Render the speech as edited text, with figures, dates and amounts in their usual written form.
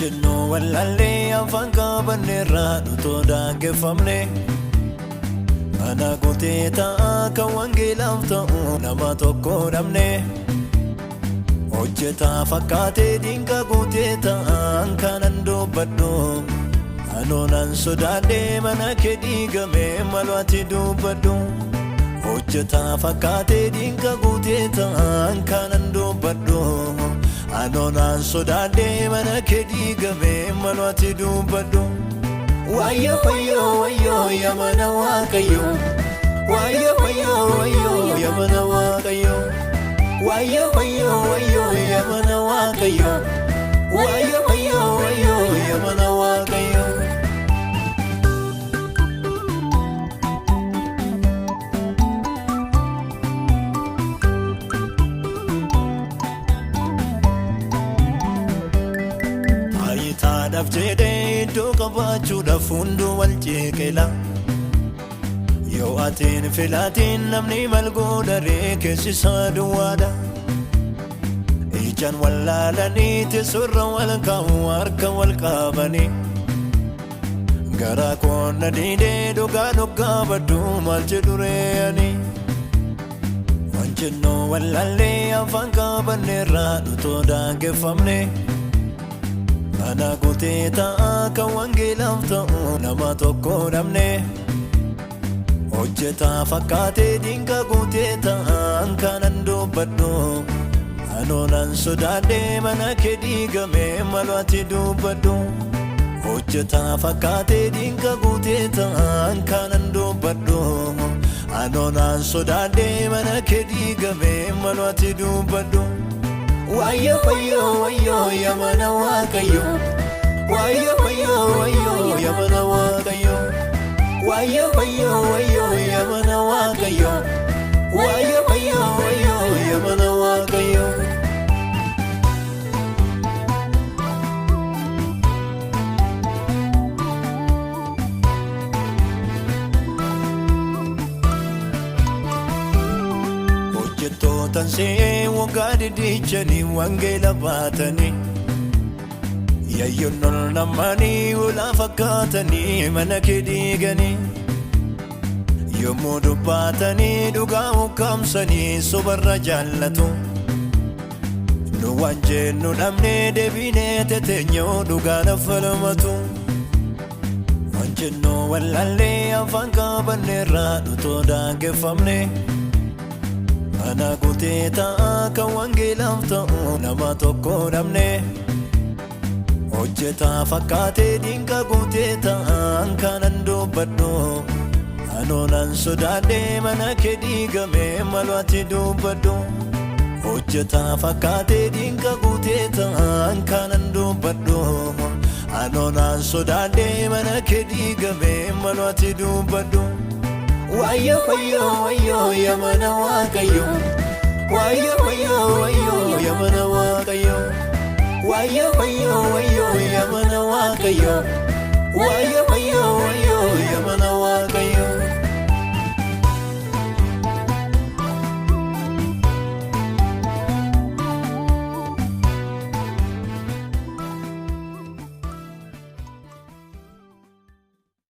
Wanjennoo wallaallee afaan qabanneerraa nutoo daangeffamne. Mana guutee ta'a kan wangeelaaf ta'u nama tokko dhabne. Hojjetaa fakkaatee dinqa guutee ta'an kanan dubbadhu. Anoonan sodaadhee mana kee diigame malu ati dubbadhu. Hojjetaa fakkaatee dinqa guutee ta'an kanan dubbadhu. Anoonaan sodaadhee mana kee diigame malu ati dubbadhu. Wayyoo wayyoo wayyoo yaa mana Waaqayyoo. Wayyoo wayyoo wayyoo yaa mana Waaqayyoo. Wayyoo wayyoo wayyoo yaa mana Waaqayyoo. Wayyoo wayyoo wayyoo yaa mana Waaqayyoo. Taayitaadhaaf jedhee iddoo qabaachuudhaaf hunduu wal ceeqela. Yoo atiin filaatiin namni mal godharee keessi isaa duwwaadha. Ijaan wallaalanii teessoorra wal kaa'u harka wal qabanii. Garaa koonna diidee dhugaa dhugaa baddu maal jedhu re'anii. Wanjennoo wallaallee afaan qabanneerraa nutoo daangeffamne. Mana guutee ta'a kan wangeelaaf ta'u nama tokko dhabne. Hojjetaa fakkaatee dinqa guutee ta'an kanan dubbadhu. Anoonan sodaadhee mana kee diigame malu ati dubbadhu. Hojjetaa fakkaatee dinqa guutee ta'an kanan dubbadhu. Anoonaan sodaadhee mana kee diigame malu ati dubbadhu. Wayyoo wayyoo wayyoo yaa mana Waaqayyoo. Wayyoo wayyoo wayyoo yaa mana Waaqayyoo. Wayyoo wayyoo wayyoo yaa mana Waaqayyoo. Wayyoo wayyoo wayyoo yaa mana Waaqayyoo. Hojjettootaan se'ee waggaa didichanii wangeela baatanii. Yayyoon ol namanii ulaa fakkaatanii mana kee diiganii. Yommuu dubbatanii dhugaa ukkaamsanii sobarra jaallatu. Nu waan jennu dhabnee deebinee teteenyoo dhugaa falmatu. Wanjennoo wallaallee afaan qabanneerraa nutoo daangeffamne. Mana guutee ta'a kan wangeelaaf ta'u nama tokko dhabne. Hojjetaa fakkaatee dinqa guutee ta'an kanan dubbadhu. Anoonaan sodaadhee mana kee diigame malu ati dubbadhu. Hojjetaa fakkaatee dinqa guutee ta'an kanan dubbadhu. Anoonaan sodaadhee mana kee diigame malu ati dubbadhu. Wayyoo wayyoo wayyoo yaa mana Waaqayyoo. Wayyoo wayyoo wayyoo yaa mana Waaqayyoo. Wayyoo wayyoo wayyoo yaa mana Waaqayyoo. Wayyoo wayyoo wayyoo yaa mana